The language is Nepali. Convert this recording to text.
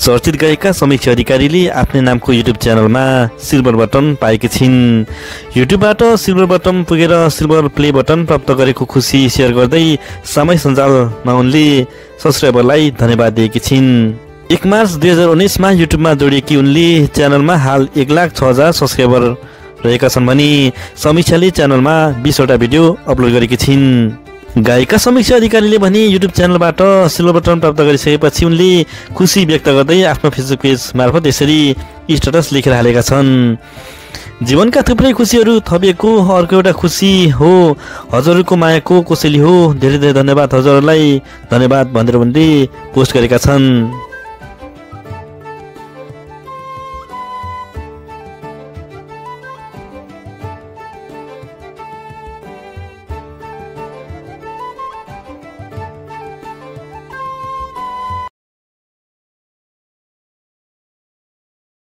चर्चित गायिका समीक्षा अधिकारीले आफ्नै नामको युट्युब च्यानलमा सिल्भर बटन पाएकी छिन्। युट्युबबाट सिल्भर बटन पुगेर सिल्भर प्ले बटन प्राप्त गरेको खुसी सेयर गर्दै सामाजिक सञ्जालमा उनले सब्स्क्राइबरलाई धन्यवाद दिएकी छिन्। 1 मार्च 2019 मा युट्युबमा जोडिएकी उनले च्यानलमा हाल 1,06,000 सब्स्क्राइबर रहेका छन् भने समीक्षाले च्यानलमा 20 वटा भिडियो अपलोड गरेकी छिन्। गायिका समीक्षा अधिकारीले भने युट्युब च्यानलबाट सिल्भर बटन प्राप्त गरिसकेपछि उनले खुसी व्यक्त गर्दै आफ्नो फेसबुक पेज मार्फत यसरी स्टेटस लेखेर हालेका छन्। जीवनका थुप्रै खुसीहरू थपिएको अर्को एउटा खुसी हो, हजुरहरूको मायाको कोसेली हो, धेरै धेरै धन्यवाद, हजुरहरूलाई धन्यवाद भनेर उनले पोस्ट गरेका छन्।